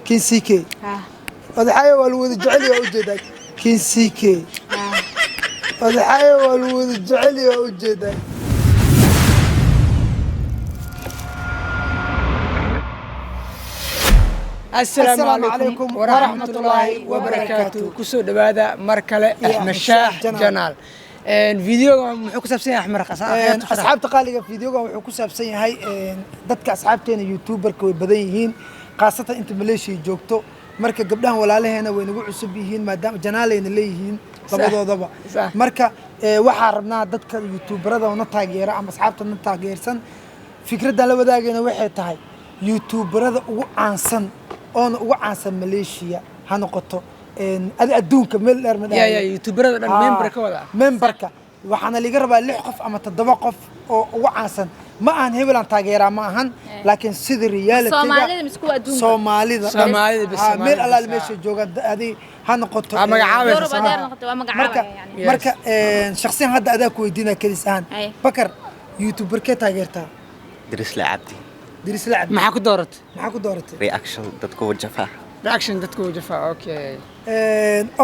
King CK. Odaxaayo waa lagu wada jecel yahay, waa ujeedaa. King CK. Odaxaayo waa lagu wada jecel yahay, waa ujeedaa. Asalaamu Assalaamu calaykum calaykum waraxmatullaahi waraxmatullaahi wabarakaatu. wabarakaatu. Kusoo dhowaada mar kale Iyo Axmed Shaah Janaal. Janaal. Videoga muxuu ku saabsan yahay, Axmed Raqas? Asxaabta qaaliga, videogan wuxuu ku saabsan yahay dadka asxaabteena youtuberka way badan yihiin, khaasatan inta Maleeshiya joogto. Marka gabdhahan walaalaheena way nagu cusub yihiin, maadaama janaalayna leeyihiin labadoodaba. Marka waxaa rabnaa dadka youtuberada oo na taageera ama asxaabta na taageersan, fikraddan la wadaagayna waxay tahay youtuberada ugu caansan oona ugu caansan Maleeshiya ha noqoto, adi adduunka meel dheer ma ya dhahayo. Ya youtuberada dhan member ka wada. Memberka waxaana laga rabaa lix qof ama toddoba qof oo ugu caansan. Ma ahan hebel aan taageeraa, ma ahan, laakiin sida reality. Soomaalida mise kuwa adduunka? Soomaalida. Soomaalida bes, Meel Soomaalida allaale bes, meesha joogaan, adi ha noqoto. Ah, magacaabaysa. Yoruba Sama. deer noqotay, waa marka magacaabaya yani. Yes. Marka shakhsiyan hadda adaa ku weydiinaa kelis ahaan. Ay. Bakar, youtuberkee taageertaa? Dirisle Cabdi. Dirisla Cabdi. Maxaa ku dooratay? Maxaa ku dooratay? Reaction dadku wajafa. Reaction dadku wajafa, okay.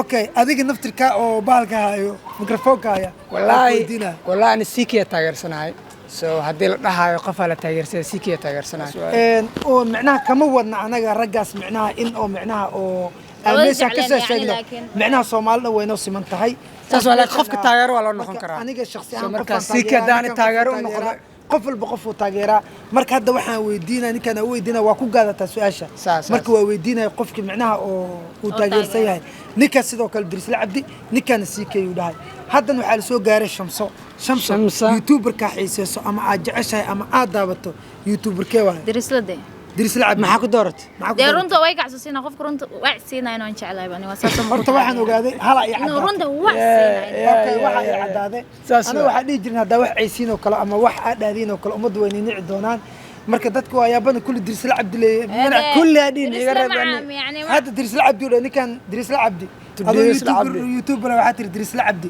Okay, adiga naftirka oo bahalka hayo, mikrofoonka haya, waan ku Wallaahi weydiinaa. Wallaahi ani CK taageersanahay. So haddii la dhahayo qofaa la taageersaya, CK taageersanahay. Oo micnaha kama wadna anaga raggaas, micnaha in oo micnaha oo aan Wada meeshaan ka jecleen soo yani, sheegno. laakiin- Micnaha Soomaalida way noo siman tahay. Saas waa, laakiin qofka taageero waa loo noqon Marka karaa. Aniga shakhsi So ahaan marka qofaan CK taageeraa, haddaani ninkan taageero qofuu u noqdo. taageeraa, qof walba qofuu taageeraa. Marka hadda waxaan weydiinaya, ninkaan aan weydiinaya, waa ku gaadataa su-aasha. Saas, saas. Marka waa weydiinaya qofki micnaha oo uu taageersan taageero. yahay. Ninkaas sidoo kale Dirisle Cabdi, ninkaana CK uu dhahay. Haddana waxaa la soo gaaray Shamso. Shamso, Shamsa. youtuberkaa xiiseyso ama aad jeceshahay ama aad daawato, youtuberkee waay? Dirislade. Dirisle Cabdi. Maxaa ku dooratay? Maxaa ku Dee dooratay? runta way kacsuusina, qofka runta wac siinaya inaan jeclahay bani waa saas. Horta waxaan ogaaday hala iyo inuu caddaatay. runta wac siinaya. Okay, waxa ay caddaaday. Saas aniga waa. Waxaa dhihi jirin haddaa wax caysiin oo kale ama wax aad dhahdiin oo kale, ummaddu way nici doonaan. Marka dadka waa yaabana kulli Dirisle Cabdi leeyahay. Kulli hadhiin iga reeb ani. Yani Hadda Dirisle Cabdi u dhahay ninkan, Dirisle Cabdi. Adoo Dirisle YouTuber, Cabdi. YouTuber waxaa tiri Dirisle Cabdi.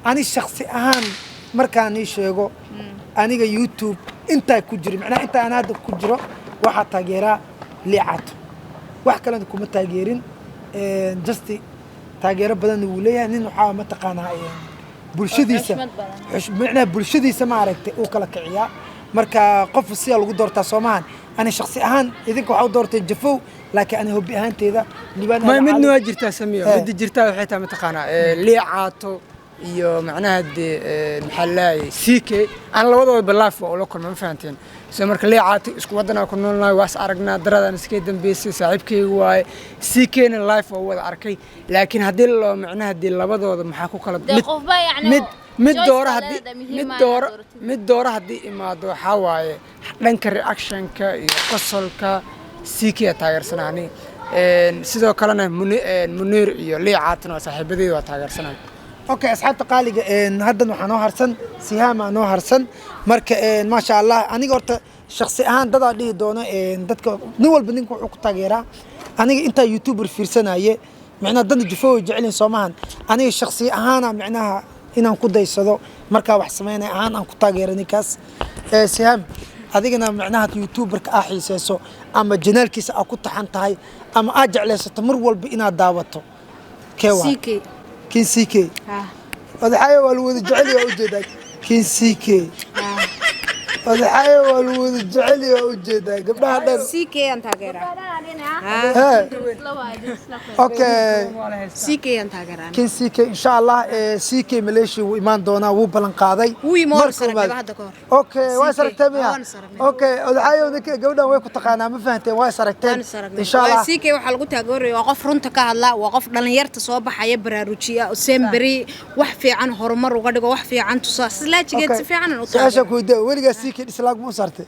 Ani shakhsi ahaan markaan ii sheego, aniga YouTube intaa ku jiro, macnaha inta aan hadda ku jiro, waxaa taageeraa Liicato, wax kalena kuma taageerin. Just taageero badanna wuu leeyahay. Nin waxaa mataqaanaa bulshadiisa Xushmad badan. Macnaha bulshadiisa ma aragtay uu kala kiciyaa. Marka qof sidaa lagu doortaa soomahan. Ani shakhsi ahaan idinka waxaa u doortay Jafow, laakiin ani hobby ahaanteeda Liibaan Ma Aadan midna Cali. waa jirtaa Samiyo. Midda jirtaa waxay tahay mataqaanaa Liicaato iyo macnaha dee maxaa laayay CK, aan labadooda live waa ula kulma, ma fahanteen? So marka Liicaato isku waddanaa ku noolnahay, waas aragnaa, daradaan iska dambeysay, saaxiibkayga waaye. CK-na live waa wada arkay, laakiin haddii loo macnaha dee labadooda maxaa ku kala Dee mid qofba yacni mid mid choice dooro baa haddii leedahay, muhiim mid ah inaad dooro dooratid. Mid dooro haddii imaado, waxaa waaye dhanka reactionka iyo qosolka CK taageersanaani. Sidoo kalena Muniir iyo Liicaatna waa saaxiibadeyda, waa taageersanahay. Okay, asxaabta qaaliga, haddan waxaa noo harsan Sihaama noo harsan. Marka maasha Allah, aniga horta shakhsi ahaan dadaa dhihi doono, dadka nin walba ninka wuxuu ku taageeraa. Aniga intaa youtuber fiirsanaye, micnaha dadna Jufo way jecelin soomahan. Aniga shakhsi ahaana micnaha inaan ku daysado markaa wax sameynaya ahaan aan ku taageero ninkaas. Sihaam, adigana micnaha youtuberka aa xiiseyso ama janaalkiisa aa ku taxan tahay ama aad jeclaysato mar walba inaad daawato, kee waa? CK. King CK. Odaxaayo waa lagu wada jecel yahay, waa ujeedaa. King CK. Odaxaayo waa lagu wada jecel yahay, waa ujeedaa gabdhaha dhan. CK aan taageeraa. Hee, okay. CK aan taageeraa. King CK, insha Allah. CK Malaysia wuu imaan doonaa, wuu ballan qaaday. Wuu yimi, waan Markuu is aragnay imaado- hadda ka hor. Okay, waa is CK, aragteen miya? waan is aragnay. Okay, odaxaayo ninka gabdhan way ku taqaanaa, ma fahanteen? Waa is aragteen. Waan is aragnay. Insha Allah. Waa CK waxaa lagu taageeraya waa qof runta ka hadla, waa qof dhalinyarta soo baxaya baraarujiya, oo semberi wax fiican horumar uga dhigo, wax fiican tusa. Silaajigeed si fiican aan u Su-aasha taageero. ku weydiiya, weligaa CK dislike ma u saartay?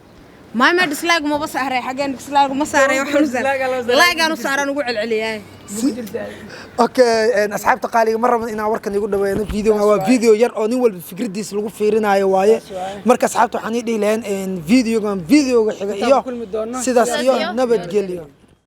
Maama dislike maba saaray, xageen dislike ma saaray, waxaan u saaray. Like aan u saaran ugu celceliyay. Okay, asxaabta qaaliga, ma rabno inaan warkan igu dhaweeyno. Video waa video yar oo nin walba fikradiisa lagu fiirinayo waaye. Marka asxaabta waxaan ii dhihi lahayn videogan videoga xiga Intaan iyo ku kulmi doono. sidaas Sidaas iyo iyo nabadgelyo.